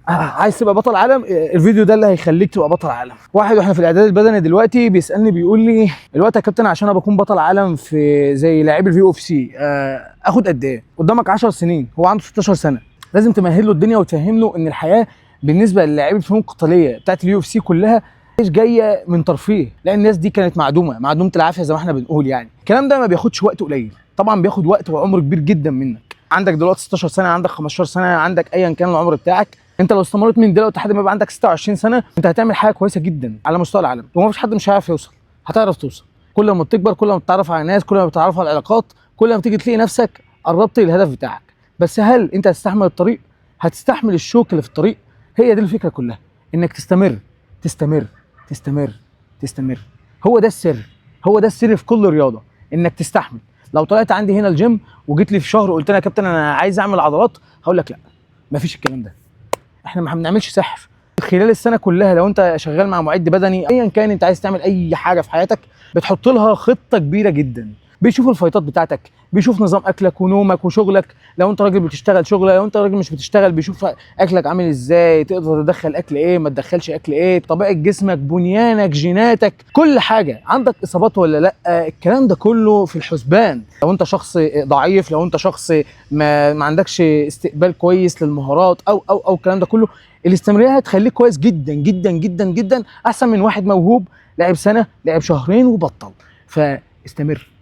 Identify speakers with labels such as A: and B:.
A: عايز تبقى بطل عالم؟ الفيديو ده اللي هيخليك تبقى بطل عالم. واحد واحنا في الاعداد البدني دلوقتي بيسالني، بيقول لي الوقت يا كابتن عشان ابقى اكون بطل عالم في زي لاعبي ال UFC اخد قد ايه؟ قدامك 10 سنين، هو عنده 16 سنة. لازم تمهد له الدنيا وتفهم له ان الحياة بالنسبة للاعبي الفنون القتالية بتاعت ال UFC كلها مش جاية من ترفيه، لان الناس دي كانت معدومة، معدومة العافية زي ما احنا بنقول. يعني الكلام ده ما بياخدش وقت قليل، طبعا بياخد وقت وعمر كبير جدا منك. عندك دلوقتي 16 سنة، عندك 15 سنة، عندك ايا كان العمر بتاعك، انت لو استمريت من دلوقتي لحد ما يبقى عندك 26 سنة انت هتعمل حاجة كويسة جدا على مستوى العالم، وما فيش حد مش هيعرف يوصل، هتعرف توصل. كل ما بتكبر، كل ما بتتعرف على ناس، كل ما بتتعرف على العلاقات، كل ما بتيجي تلاقي نفسك قربت للهدف بتاعك. بس هل انت هتستحمل الطريق؟ هتستحمل الشوك اللي في الطريق؟ هي دي الفكرة كلها، انك تستمر تستمر تستمر تستمر. هو ده السر، هو ده السر في كل رياضه، انك تستحمل. لو طلعت عندي هنا الجيم وجيت لي في شهر وقلت لي يا كابتن انا عايز اعمل عضلات، هقول لك لا، مفيش الكلام ده، احنا ما بنعملش سحر. خلال السنة كلها لو انت شغال مع معد بدني ايا كان، انت عايز تعمل اي حاجة في حياتك بتحط لها خطه كبيرة جدا، بيشوف ال fightات بتاعتك، بيشوف نظام اكلك ونومك وشغلك. لو انت راجل بتشتغل شغله، لو انت راجل مش بتشتغل بيشوف اكلك عامل ازاي، تقدر تدخل اكل ايه، ما تدخلش اكل ايه، طبيعة جسمك، بنيانك، جيناتك، كل حاجة، عندك اصابات ولا لا، الكلام ده كله في الحسبان. لو انت شخص ضعيف، لو انت شخص ما عندكش استقبال كويس للمهارات او الكلام ده كله، الاستمرارية هتخليك كويس جدا جدا جدا جدا، احسن من واحد موهوب لعب سنة، لعب شهرين وبطل. فاستمر.